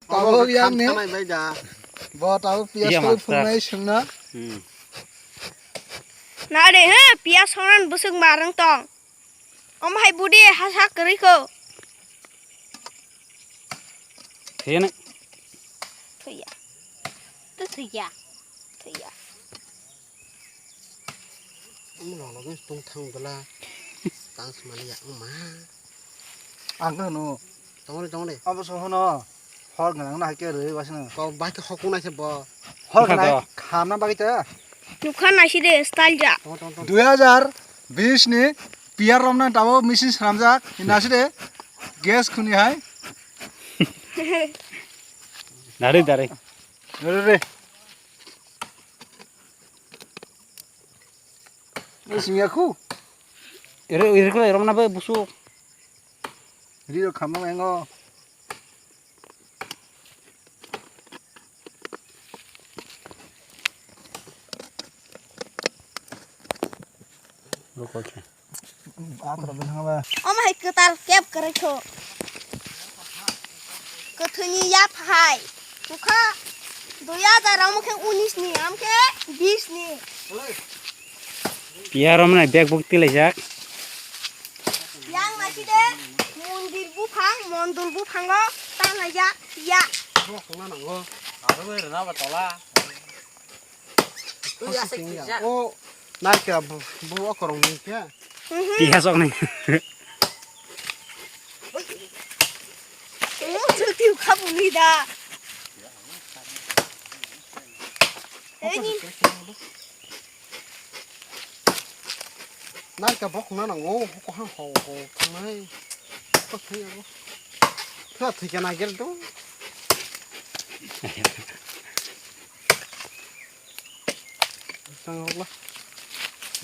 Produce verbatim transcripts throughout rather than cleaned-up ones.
Tabuk yang ni. Thamai bai da. Bo tabuk piyas Iya, koi master. Phungnai sengna. Hmm. Na de he, piyas sonan busuk marang tong. Om hai budi hasa keri ko. Thene. Thuya. Tu thuya. Thuya. Omo lolo gwi tong thang dula. Tang sumali ya, oma. Ang khe hwno. Tongole, tongole. Abo so hwno. Hor gwnang na hai khe rwi wasino. Ko bai khe hokung nai se bo. Hor gwnang khamna bagwi ta. Nukha naisi de style ja. Tong, tong, tong. Dui hajar bis ni piyar romna tabo machine swnamjak. Nasi de gas khuni hai. Dari, dari. Dari, dari. Ni sing ya khu. Ere, ere ko rom na be busu. Ri ro kham ma ngo. Ro ko khe. Omo hai kwtal kep kwrwi kho. Kwthwini yaphai. Nukha dui hajar omo khe unis ni, omo khe bis ni. Piya romnai bag buk tilaijak. Yang naiside mondir buphang, mondol buphango tanlaijak ya. Bo khongna nango. Aro bai rwna ba tola. O naikha bu, bu okorong ni khe. Piya sok ni. O chuti khabu ni da. Ei ni. Naikha bo khongna nango, ko ha ho ho thangnai. Ko thai abo. Tha thai kana ger do. Tang hokla.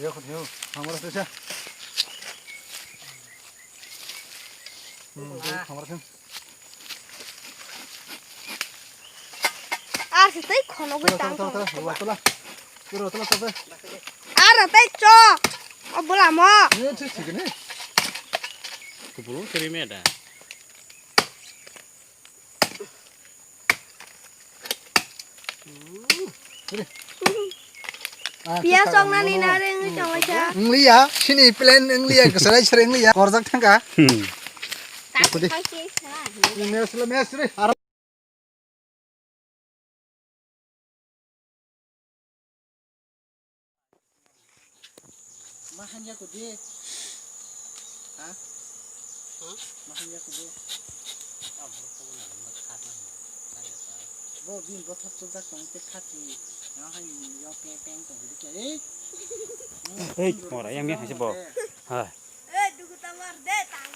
Ya khot yo, hamara se sa. Hmm, hamara se. Ar se tei khonogwi tang thang. Ar tei cho. O bwlamo. Kubulung seri me da. Piya soknani na rengwi tonglaisa. Wngliya, sini plan wngliya, kwchwlai sere wngliya, korjak thangkha. Hmm. Tang Kudi. Thang se sa. Mesre, mesre. Ma hanya ko de. Ha? Ha? Ma hanya ko de. Bo bin bo thok chuk jak tong te khati. Na hai yo pe peng tong de ke. Ei, mora yang yang hasi bo. Ha. Eh, dugu tamar de tang.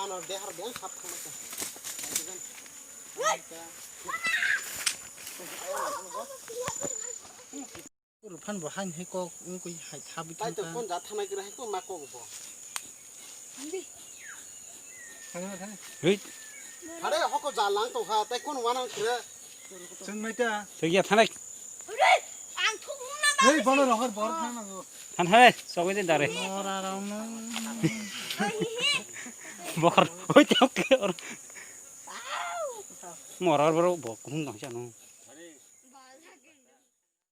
Ano dehar dehar hap khamata. Ruphan bo hain hai kok ungkui hai thabwi thangkha. Kon ja thanai kira hai kok ma kok bo. Hei. Hare hoko ja lang tongkha tai kon wanang kira. Chwng mai ta. Chwng ya thanai. Hei bono rohor bor thang nango. Than hai, sogwi de dare. Mora rong no. Bor, oi tok. Mora bor bo kum dang chano.